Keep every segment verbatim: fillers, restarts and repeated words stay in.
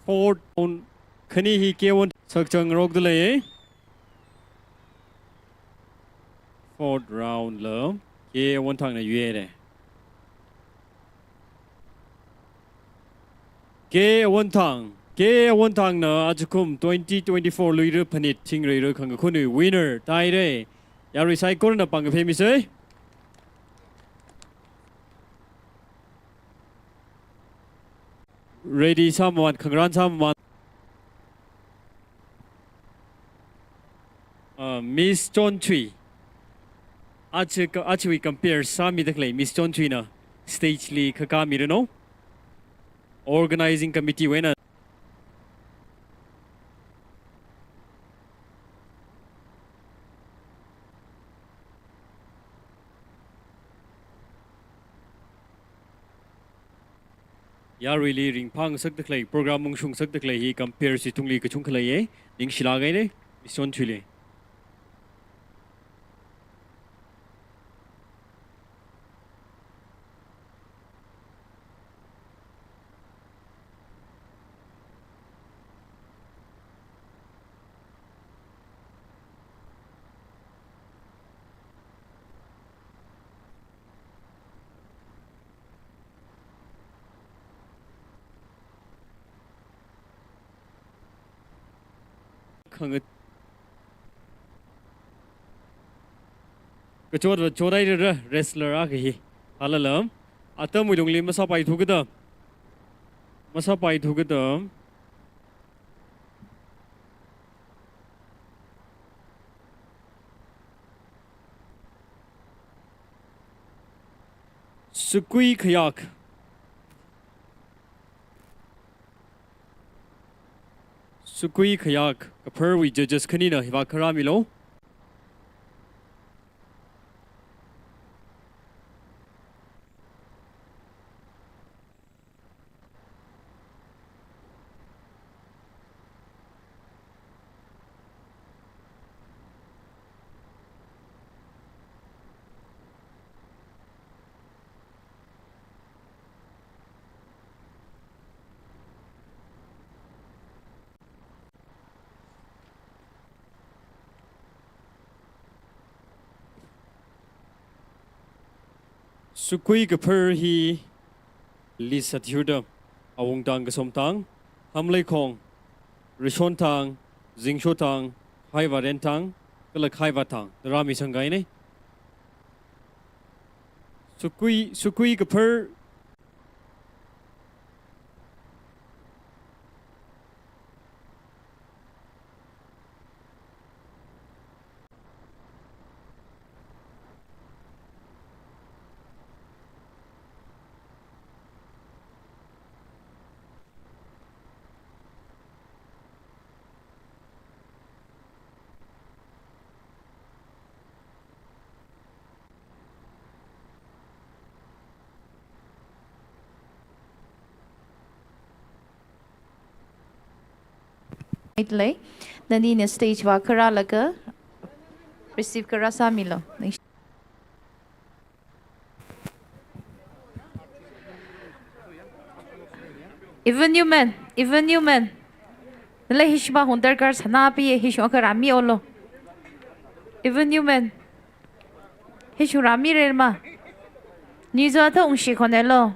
Fourth round khani hi K Awonthang sakchang rokda lei. Fourth round la K Awonthangna yuire. K Awonthang, K Awonthangna ajakum twenty twenty-four Luira Phanit Thingreira Khangkakhunwui winner tāhaire. Yarui saikorana pāng kaphemisa. Ready sāmamān, khangarān sāmamān. Uh, Miss Chonthui. Aja ka, ajawui compare sāmida khalei Miss Chonthuina stage li khakā miranu. Organizing committee wui eina. Yaruili ringphāngasakda khalei, program ungshungasakda khalei hi compare chi tungli kachungkha leiye, ningshilāk haire, Miss Chonthuili. Khanga-, kachot va chot hairara wrestler akha hi. Halalam. Atamwui lungli masāpaithu kada. Masāpaithu kada. Sukui khayak. Sukui khayak kapharwui judges khanina hiva kharāmilu. Sukui kaphar hi list athirda Awungthang, Kasomthang, Hamleikhong, Rishonthang, Zingshothang, Khaivarenthang, kala Khaivathang da rāmisangkahaine. Sukui, sukui kaphar. Lei, nanina stage va kharālaga receive kharā sāmilu. Even Newman, Even Newman. Nala hishibahung darkar sānapiye, hishung akha rāmi olo. Even Newman. Hishung rāmirema. Nizo ato ungshi khonelo.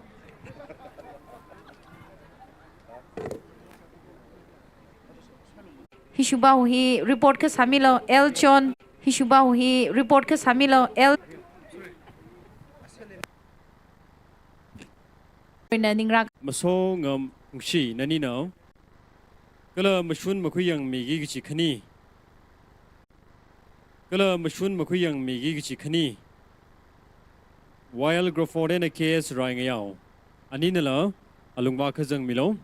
Hishubahung hi report kasāmilu, L John. Hishubahung hi report kasāmilu, L. Ina ningrak. Masongam ungshi nanina. Kala mashun makhuiyangmiki kachi khani. Kala mashun makhuiyangmiki kachi khani. Y L Crawford eina K S Raingayao. Aninala alungva kazangmilu.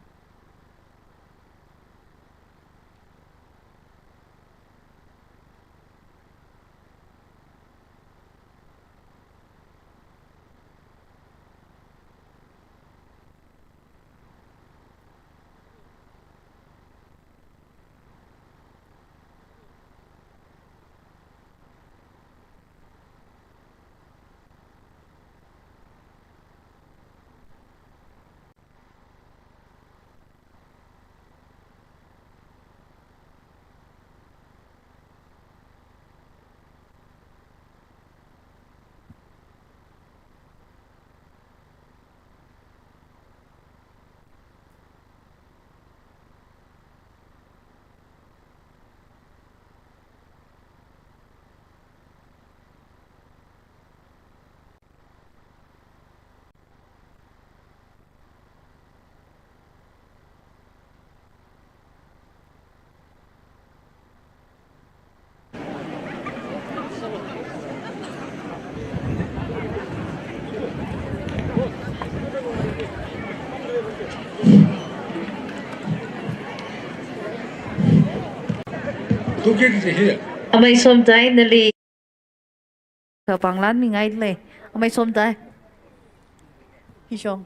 Tuki kaji hi. Amei Somdai nali. Kapanglan mingai le. Amei Somdai. Hishong.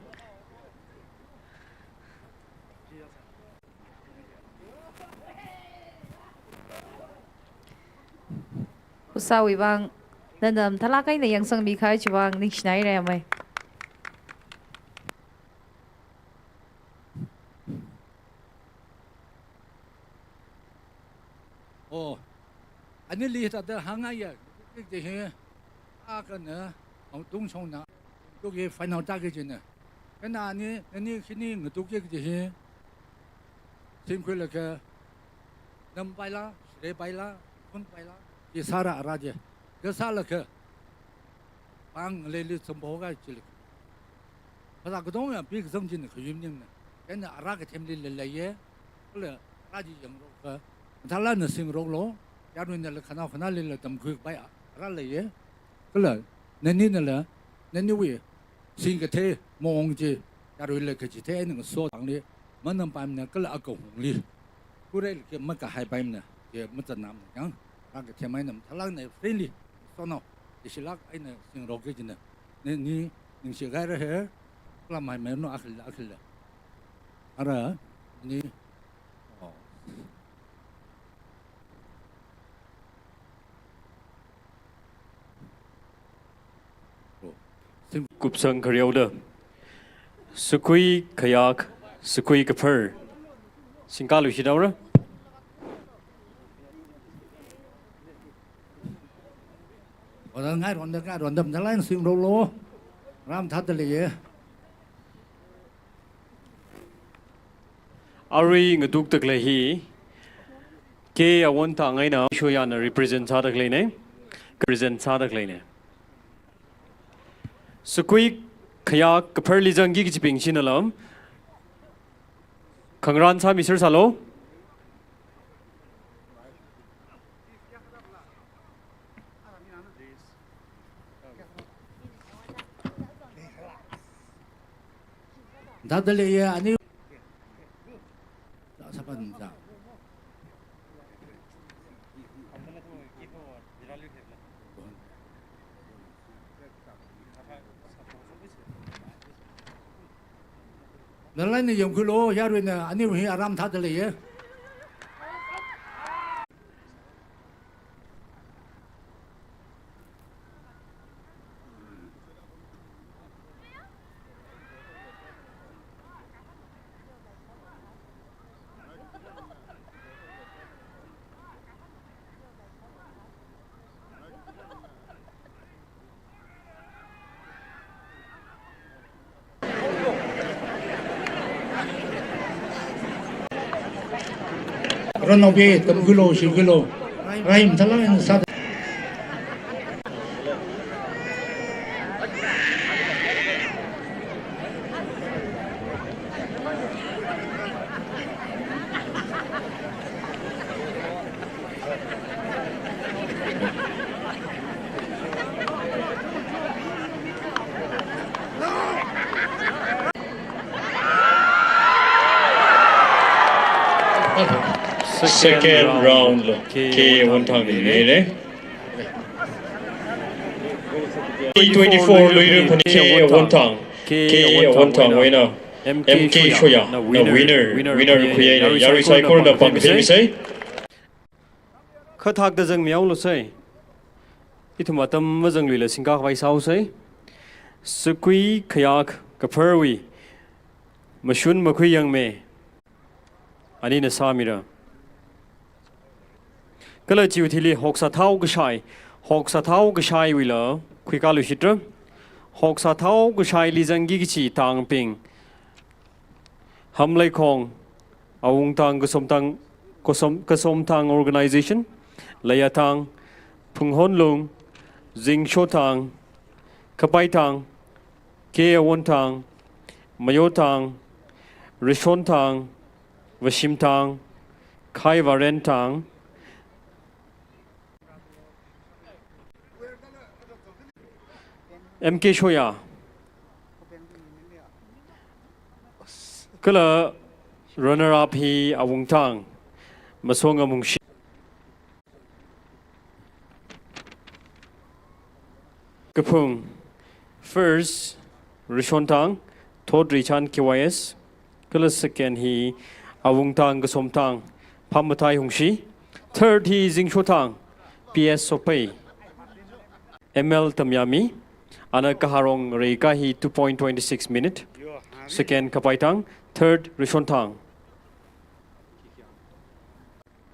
Kusawui vang, nana mathālāk eina yangsangmi kahai chiwui vang ningshinaira amei. Oh, anili hithāda hāngngaiya, kaji hi, akhana, ungtung shongna, tuki final target jina. Kha ani, ani khani ngatuki kaji hi, singkhuilaga, nampai la, shire pai la, khun pai la, chi sāra ara je. Kha sālaga, pāng leili sambo ka chili. Phasā katonga pi kazang china khayum ningna. Kha ara kathemli leileiya. Kala ara chi yangrokka. Mathālākna singroklu. Yaruinala khanao khanālila tamkhui kapai ara leiya. Kala naninala, naniwui singkathei maong chi, yaruila kachithei eina ngaso tangli, manam paimana kala akahungli. Khuireilakha makahai paimana, chi mazatnamana yang, ara kathem eina mathālākna friendly, so no, ishilāk eina singrokki jina. Ni, ni, ningshi kahaira he, lamhai mei no akhil, akhil. Ara, ni, oh. Kupsang khareo da. Sukui khayak, sukui kaphar. Singkaluishit haora. Ora ngai ronda, ngai ronda, mathālāk eina singroklu. Ara mathāda leiya. Arui ngatukda khalei hi, K Awontang eina Shoyana represent sāda khaleina, represent sāda khaleina. Sukui khayak kapharli zangki kajibing china lam, khangarān sāmi sir sālu. Dadale ya ani. Sapan da. Nalai ni yongkhuilu, yaruina ani hi ara mathāda leiya. Ranaobi, tamkhuilu, shimkhuilu. Rai mathālāk eina sāda. Second round lo, K Awontang ni ne. T twenty-four Luira Phani K Awontang, K Awontang wui eina M K Shoya na winner, winner khuiya, yarui saikorana pāngkasei. Khathakda zangmihaolu sei. Ithum atam mazangluila singkakhavai sāhaosei. Sukui khayak kapharwui mashun makhui yangme. Anina sāmira. Kala chiwui thili hoksā thao kashai, hoksā thao kashaiwuila khuikaluishitra. Hoksā thao kashaili zangki kachi tangbing. Hamleikhong, Awungtang Kasomtang, Kasom, Kasomtang Organization, Leiyatang, Phunghonlung, Zingshotang, Kapaitang, K Awontang, Mayotang, Rishontang, Vashimtang, Khaivarentang, M K Shoya. Kala runner up hi Awungtang, Masonga Mungshi. Kaphung, first, Rishonthang, Thodrichan K Y S, kala second hi Awungthang Kasomthang, Phamathai Hungshi, third hi Zingshothang, P S Sophei, M L Tamyami, ana kaharong reika hi two point twenty six minute, second Kapaithang, third Rishonthang.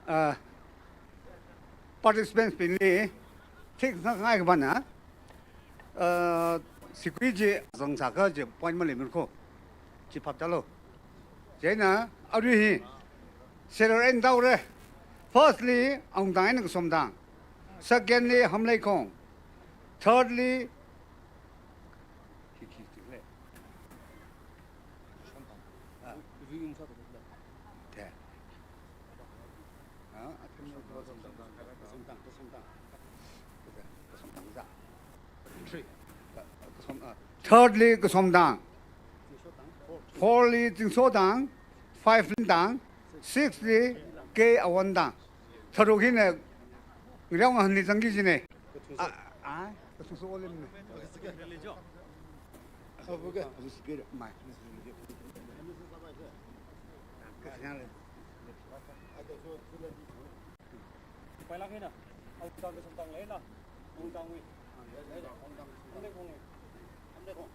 Ah, participants bingli thik ngai ngai kabana, ah, sikui chi zang sāka chi point maleimana kho, chi phap talo. Chieina arui hi sera en taore. Firstly, Awungthang eina Kasomthang. Secondly, Hamleikhong. Thirdly, thirdly, Kasomthang. Fourly, Zingshothang. Five, Rinthang. Sixly, K Awonthang. Tharuk hina ngareo ngahanli zangki jine. Ah, ah, kathungsa olemne. Mai. Pailak hina. Awungthang Kasomthang leina. Awungthang wui. Hamleikhong wui. Hamleikhong.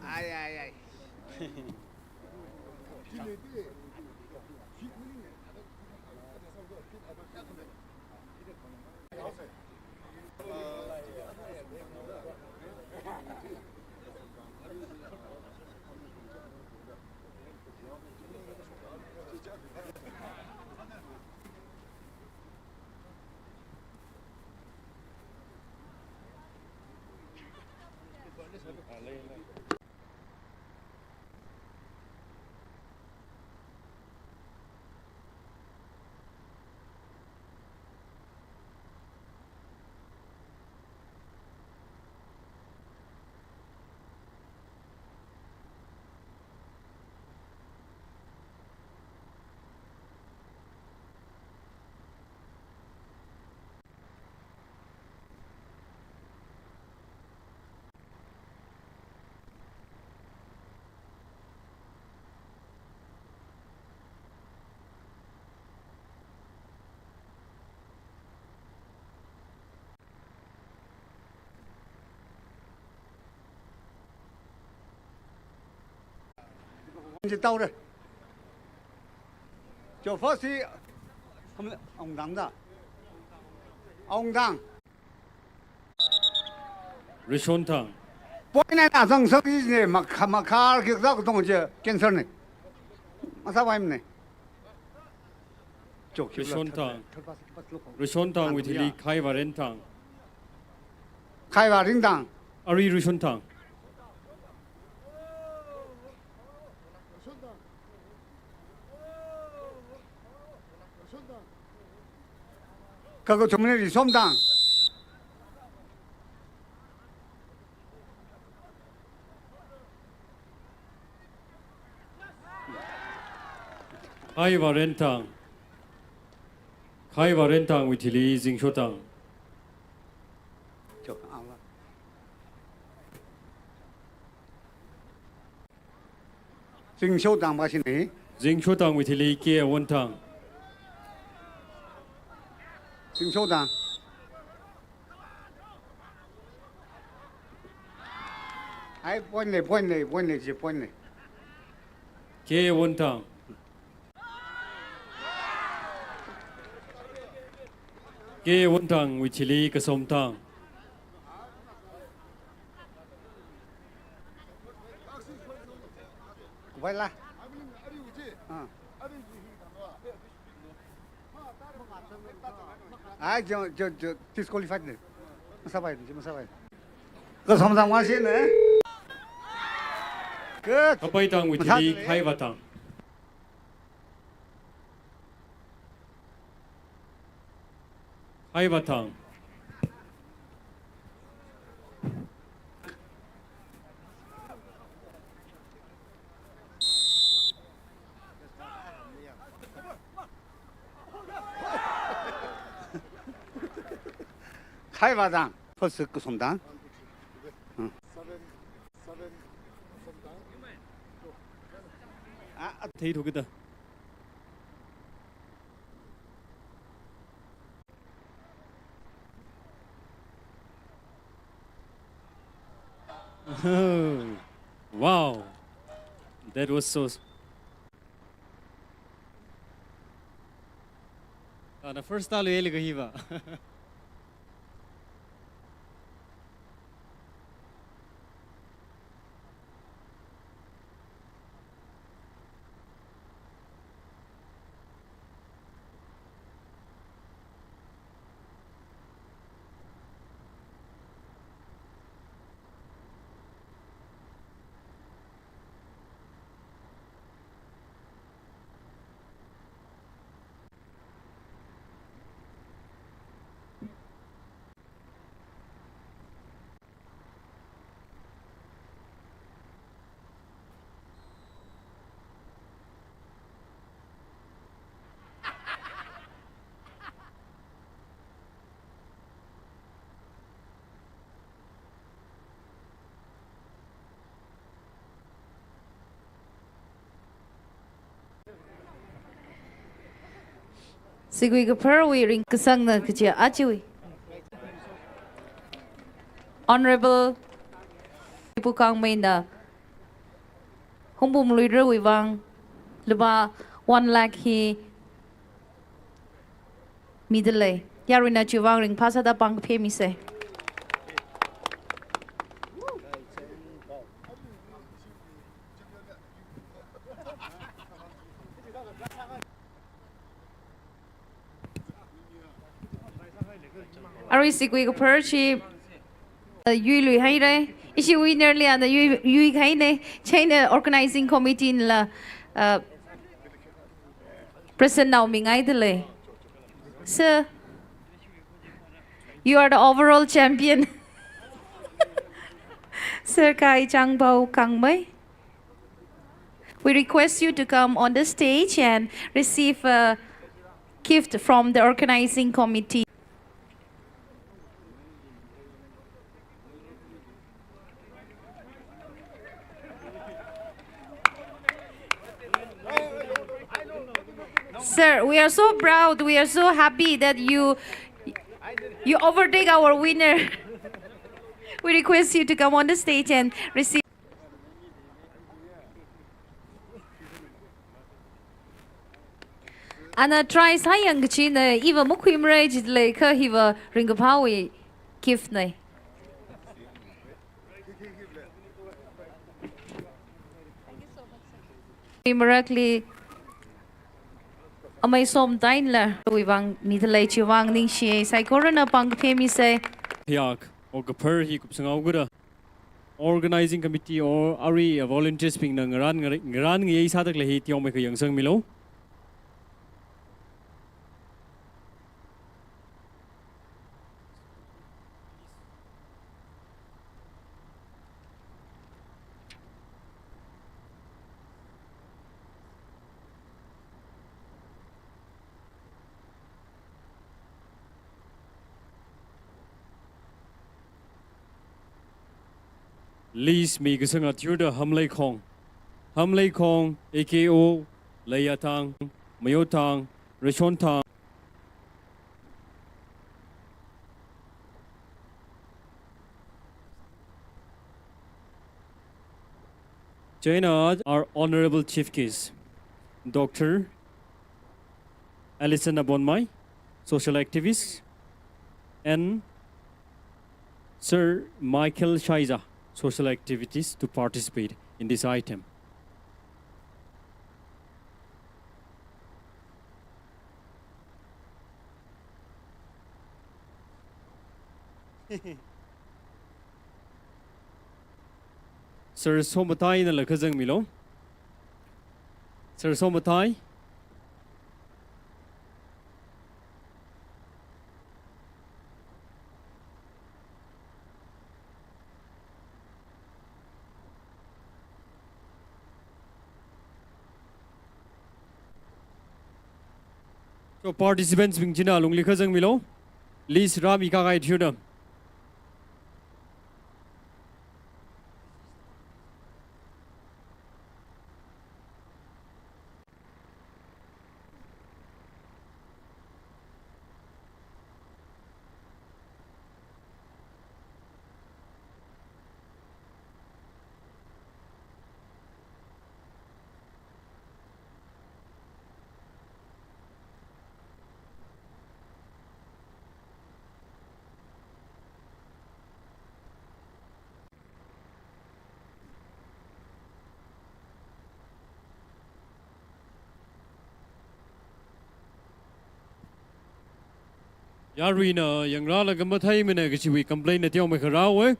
Ai, ai, ai. Ji taore. Cho first hi, ham, Awungthang da. Awungthang. Rishonthang. Point nine azang sāki ne, makha, makhar ki zak tong je cancer ne. Masāpaimane. Rishonthang. Rishonthang wui thili Khaiva Renthang. Khaiva Renthang. Arui Rishonthang. Kakathumli Risomthang. Khaiva Renthang. Khaiva Renthang wui thili Zingshothang. Zingshothang ba shine. Zingshothang wui thili K Awonthang. Zingshothang. Ai, point lei, point lei, point lei, ji point lei. K Awonthang. K Awonthang wui thili Kasomthang. Kubai la. Ah. Ai, jo, jo, jo, disqualified ne. Masāpai, masāpai. Kasomthang ma shine. Good. Kapaithang wui thili Khaivathang. Khaivathang. Khaivathang. First kusumthang. Hmm. Ah, ah. Theithukida. Oh, wow. That was so s- Ana first talu eli kahiva. Sigui kapharwui ringkasangna kachi achiwui. Honorable Ipu Kangmeina Hungpung Luirawui vang lupā one lakh hi midalei. Yaruina chiwui vang ringphāsāda pāng kaphemisa. Arui sigui kaphar chi, uh, yuiluihaira. Ishi winner li ana yui, yuikahaina. Chieina organizing committee la, uh, President Naomi ngaidalei. Sir, you are the overall champion. Sir Kaichangpao Kangmei. We request you to come on the stage and receive a gift from the organizing committee. Sir, we are so proud, we are so happy that you, you overtake our winner. We request you to come on the stage and receive. Ana try sāyang kachina, iva makhuimara jilei kha hiva ringkaphāwui gift na. Marakli amei Somtainla wui vang midalei chiwui vang ningshi, saikorana pāng kaphemisa. Hiyak, o kaphar hi kupsangao gura. Organizing committee or arui volunteers bingna ngaran, ngaran ngayei sāda khalei hi teomeikha yangsangmilu. List mikasanga thuida Hamleikhong. Hamleikhong, A K O, Leiyathang, Mayothang, Rashonthang. Chieina our Honorable Chief Guest, Doctor Alison Abonmai, social activist, and Sir Michael Shaiza, social activist, to participate in this item. Sir Somatainala kazangmilu. Sir Somatai. So participants bing china lungli kazang milo. List rāmi kahai thuda. Yaruina yangrālaga matheimanei kachiwui complaint na teomeikha rāhaowa.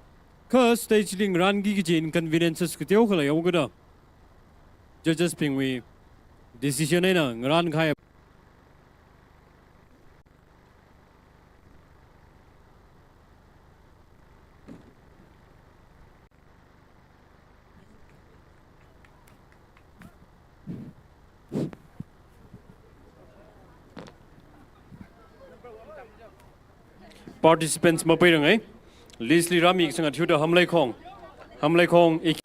Kha stage li ngarānki kaji inconveniences kateokha leihaokada judges bingwui decision eina ngarānkahai. Participants mapairangai. List li rāmi kasang thuda Hamleikhong. Hamleikhong, ik-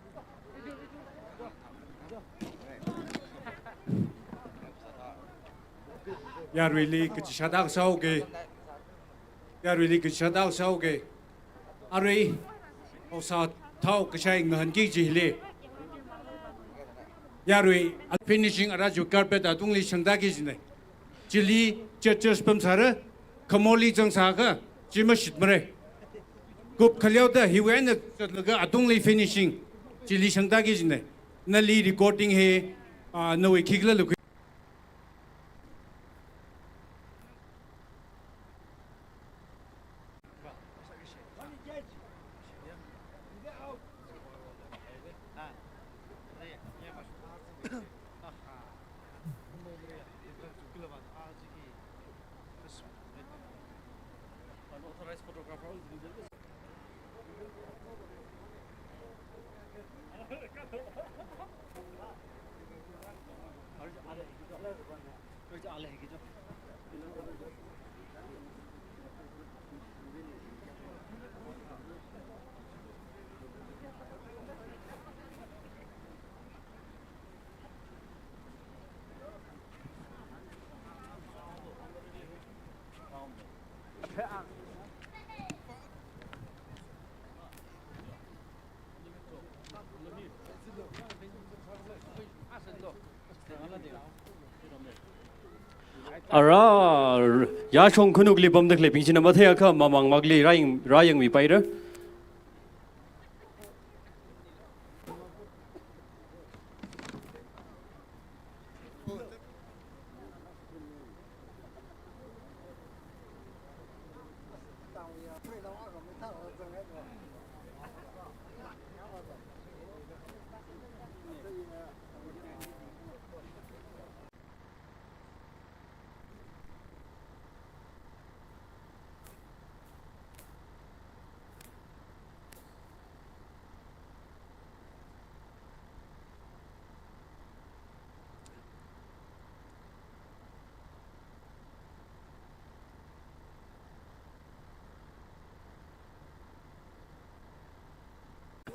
Yaruili kachishada kasāhaoga. Yaruili kachishada kasāhaoga. Arui, osa thao kashai ngahānki kaji hili. Yarui, finishing ara ju carpet atungli shangda kajinei. Chili churches pamsāra, khamorli zangsākha, chi mashitmarei. Kupkhaleoda hiwui eina zatlaga atungli finishing, chili shangda kajinei. Nali recording hi, ah, nawui khikhala lukhui. Ara, yāshong khanukli pamda khaleibing china matheiakha mamang makli rāyang, rāyangmipaira.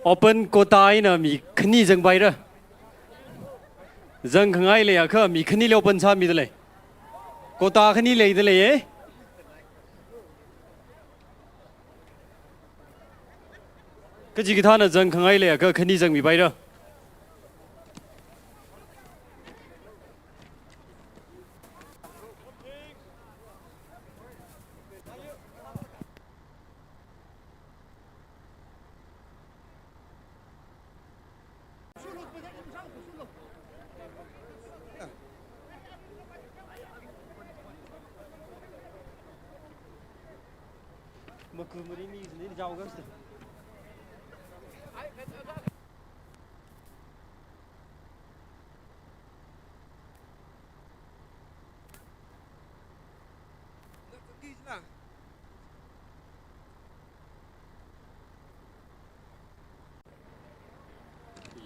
Open quota eina mi khani zangpaira. Zangkhangai leiakha mi khanili open sāmidalei. Quota khani leidalei, eh? Kachikathāna zangkhangai leiakha khani zangmipaira.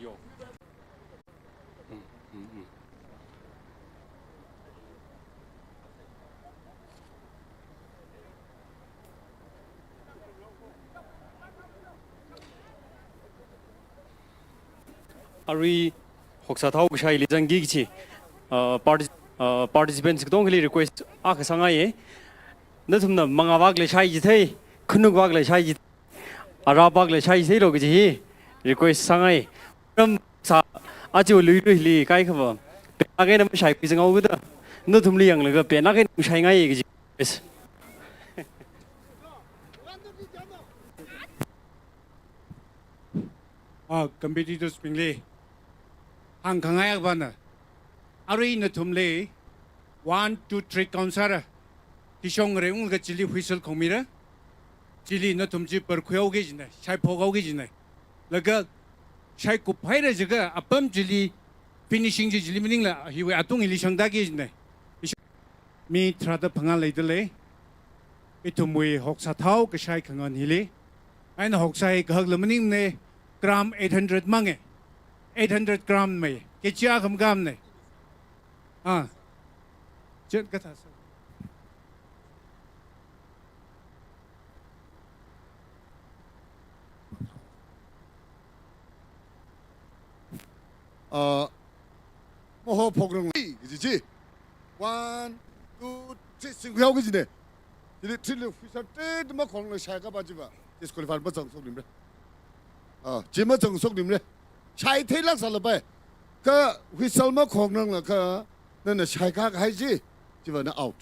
Yo. Mm, mm, mm. Arui hoksā thao kashaili zangki kachi, uh, partic-, uh, participants katongali request akha sāngaiye. Nathumna mangāvākla shai chithei, khanukvākla shai chithei, arāvākla shai chitheilu kaji hi request sāngai. Ram sā aja luiluili kaikhava, penlāk eina mashai khuizanghaoda, nathumli yanglaga penlāk eina mashaingaiye kaji request. Ah, competitors bingli hāngkhangai akhavana, arui nathumli one, two, three count sāra. Kishong unglaga chili whistle khongmira. Chili nathum chi parkhuihaoki kajina, shaiphokhaoki kajina. Laga shaikuphaira jiakha apam chili finishing chi chili maningla hiwui atung hili shangtāki kajina. Mi tharāda phangā leidalei. Ithumwui hoksā thao kashai khangan hili. Eina hoksā hi kahakla maningmana, gram eight hundred manga. Eight hundred gram mai. Kg akha makamana. Ah. Chen kathā sā. Ah, maho phokranglei kaji chi. One, two, three, singkhuihao kajina. Chili three li whistle three makhongla shaikapa chiva disqualified mazangshoknimara. Ah, chi mazangshoknimara. Shaitheilāk sālapai. Kha whistle makhongranglaga nana shaikahai chi, chivana out.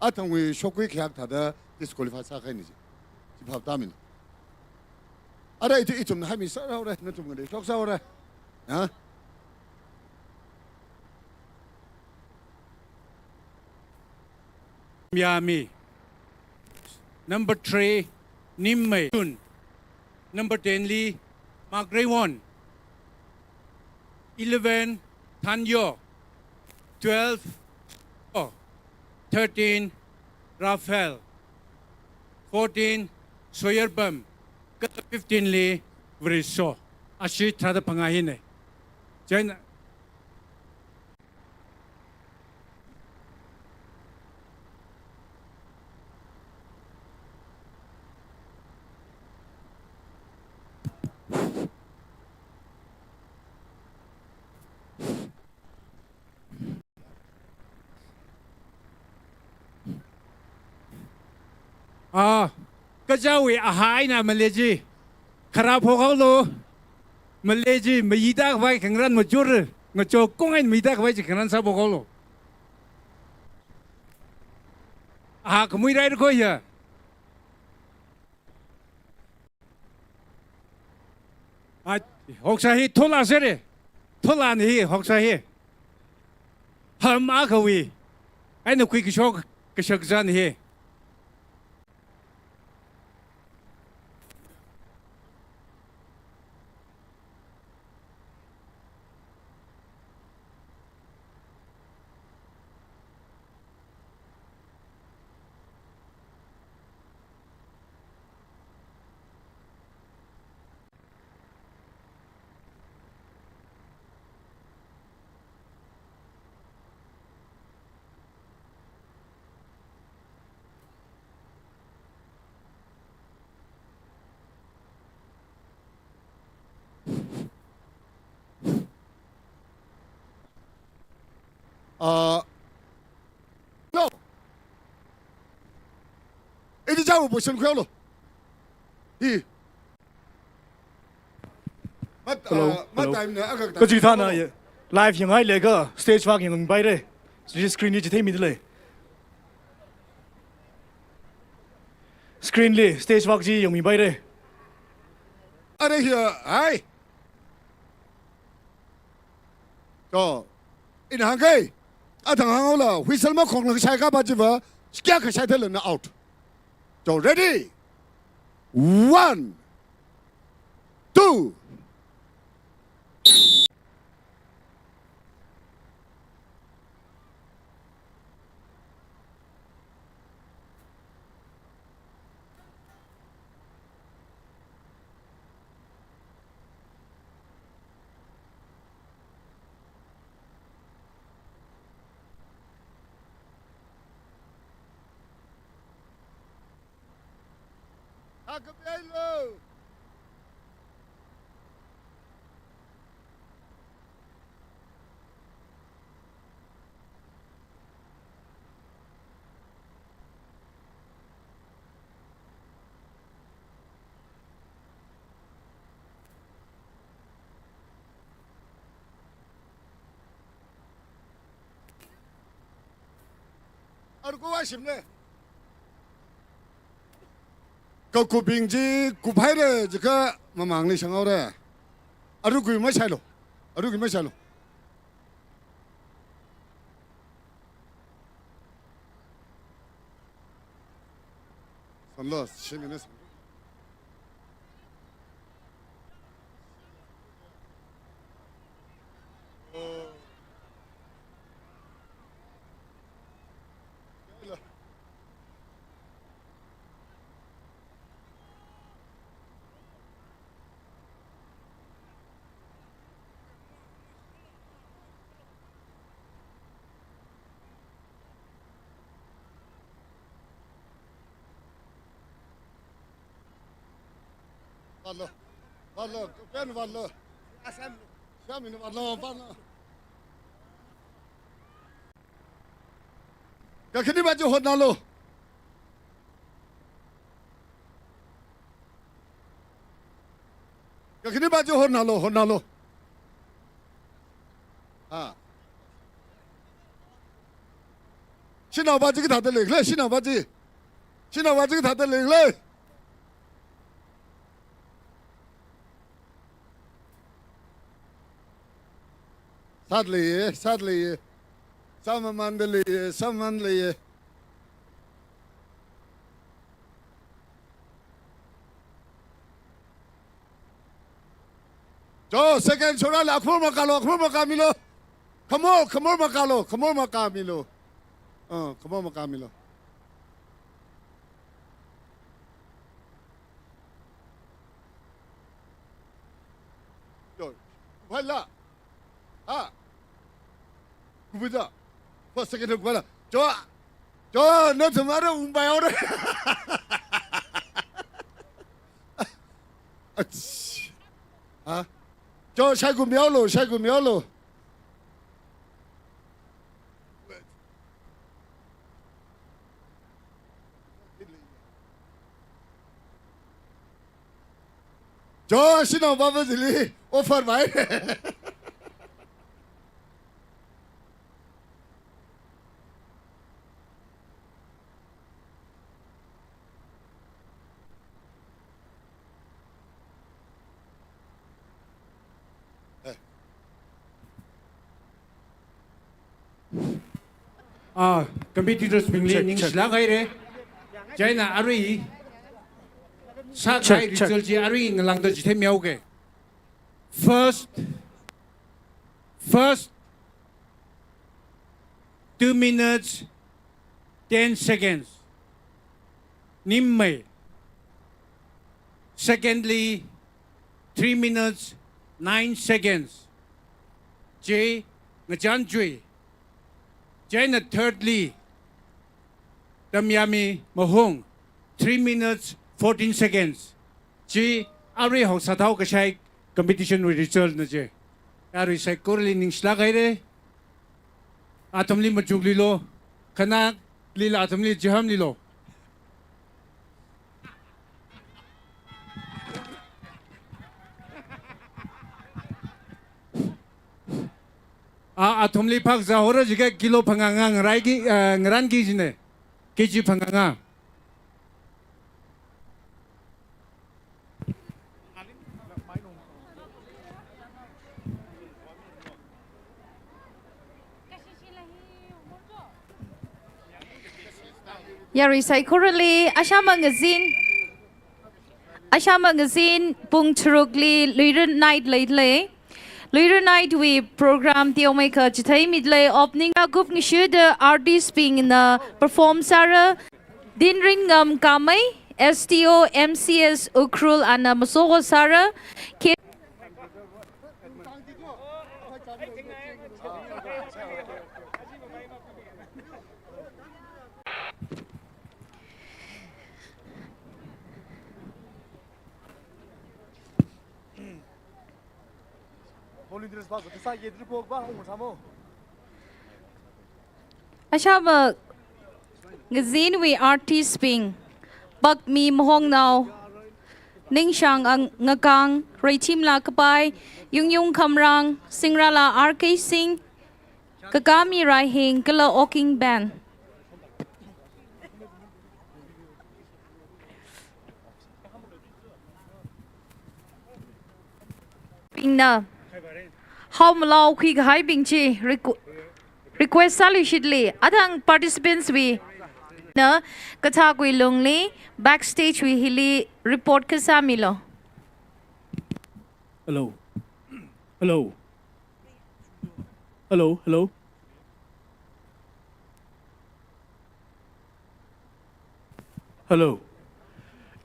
Athangwui shokkhui khayak thāda disqualify sākahaina chi. Chi phap tāmina. Ara ithum, ithumna haimi sāhaora, nathum ngalei shoksāhaora. Ha? Yami. Number three, Nimmei Chun. Number ten li, Mark Rayvon. Eleven, Thanyo. Twelve, oh, thirteen, Raphael. Fourteen, Soyarbam. Kala fifteen li, Variso. Ashi tharāda phangā hina. Chieina Ah, kachāwui ahā eina malei chi kharā phokhaolu. Malei chi mayida khavai khangarān machur, ngacho kung eina mayida khavai chi khangarān sāphokhaolu. Ahā khamui rai rakho ya. Ah, hoksā hi thola sere. Tholana hi hoksā hi. Ham akhawui eina khuikashok kashakzan hi. Ah, no. Iti jau position khuihaolu. Hi. Mat, hello, ah, mat hello. Time na, aga time. Kachikathāna ya, live yangngailakha stage vak yangmipaira. Chi screen li chitheimidalei. Screen li stage vak chi yangmipaira. Are hiya, hai. To, ina hāngkei. Athang hānghaolu, whistle makhongla shaikapa chiva, kayākha shaitheilu na out. So ready? One, two. Hakapiailo. Arui kuwa shimle. Kakupbing chi kuphaire jiakha mamangli shanghaore. Arui kui mashailo. Arui kui mashailo. Sanlo, shimine san. Vātlo, vātlo, pen vātlo. Asam. Siamina vātlo, vātlo. Kakhane pa chi hotnalo. Kakhane pa chi hotnalo, hotnalo. Ah. Shanao pa chi kathāda leikhala, shanao pa chi. Shanao pa chi kathāda leikhala. Sāda leiye, sāda leiye. Sāmamānda leiye, sāmamānda leiye. Jo, second shorāla, akhumor makālo, akhumor makāmilo. Khamor, khamor makālo, khamor makāmilo. Ah, khamor makāmilo. Jo, kuphaila. Ha. Kuphaida. First, second kuphaila. Jo. Jo, nathum ara ungpaihaora. Ach. Ha. Jo, shaikumihaolo, shaikumihaolo. Jo, shanao papa chili offer pai. Ah, competitors bingli, check, check, ningshilāk haire. Chieina arui sākahai, check, check, result chi arui ngalāngda chitheimihaoke. First, first two minutes, ten seconds. Nimmei. Secondly, three minutes, nine seconds. Chi Ngachānchui. Chieina thirdly, Tamyami Mahung, three minutes, fourteen seconds. Chi arui haosāthao kashai competition wui result na chi. Arui saikorali ningshilāk haire. Athumli machuklilo. Khanāklila athumli chihānlilo. A, athumli phākazā haora jiakha kilo phangā ngā ngaraiki, eh, ngarānki jine. K G phangā ngā. Yarui saikorali, ashāma ngazin, ashāma ngazin pung tharukli Luira Night leilei. Luira Night wui program teomeikha chitheimidalei. Opening agup ngashuda artist bingna perform sāra. Dinringam Kamei, S D O M C S Ukhrul ana masoko sāra. K- Ashāma ngazinwui artist bing, Bakmi Mahongnao, Ningshang Ang-, Ngakang, Reithimla Kapai, Yungyung Khamrang, Singrala R K Singh, Kakami Raihing, kala Oking Band. na haomalao khuikahaibing chi requ-, request sāluishitli, athang participants wui na kathā kuilungli backstage wui hili report kasā milo. Hello. Hello. Hello, hello. Hello.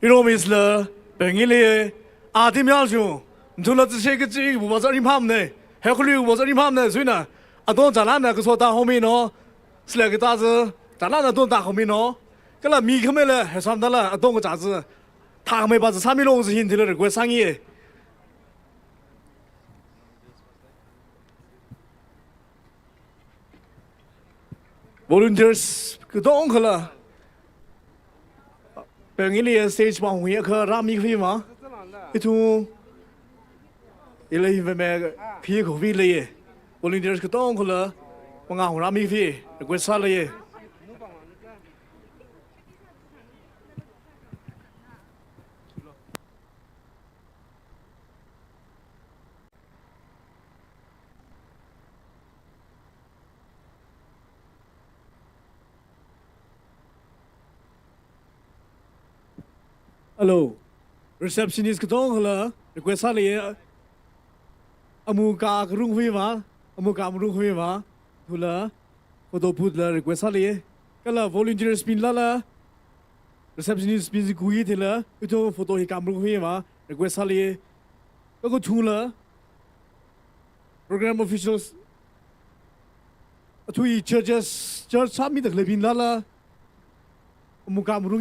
Iro Miss la, pengili, a team yal ju, mthula tse kachi bu ba zari pham ne, hekuli bu ba zari pham ne, zuina, adon chalana kaso ta homi no, sila kita ze, chalana don ta homi no, kala mi kame le, hesam dala, adon kacha ze, tha me ba ze sami long ze hin tila request sāngi ye. Volunteers katongkhala pengili stage ma hungya kha rāmi khui ma. Ithum ila hi me phi khuivi leiye. Volunteers katongkhala manga hung rāmi khui request sāleiye. Hello. Receptionist katongkhala request sāleiye. Amu ka karung hui ma, amu ka marung hui ma, thula photo booth la request sāleiye. Kala volunteers bing lala, receptionist bing zi kui thila, ito photo hi ka marung hui ma, request sāleiye. Kaku thula, program officials, athui churches, church sāmi dak lebing lala, amu ka marung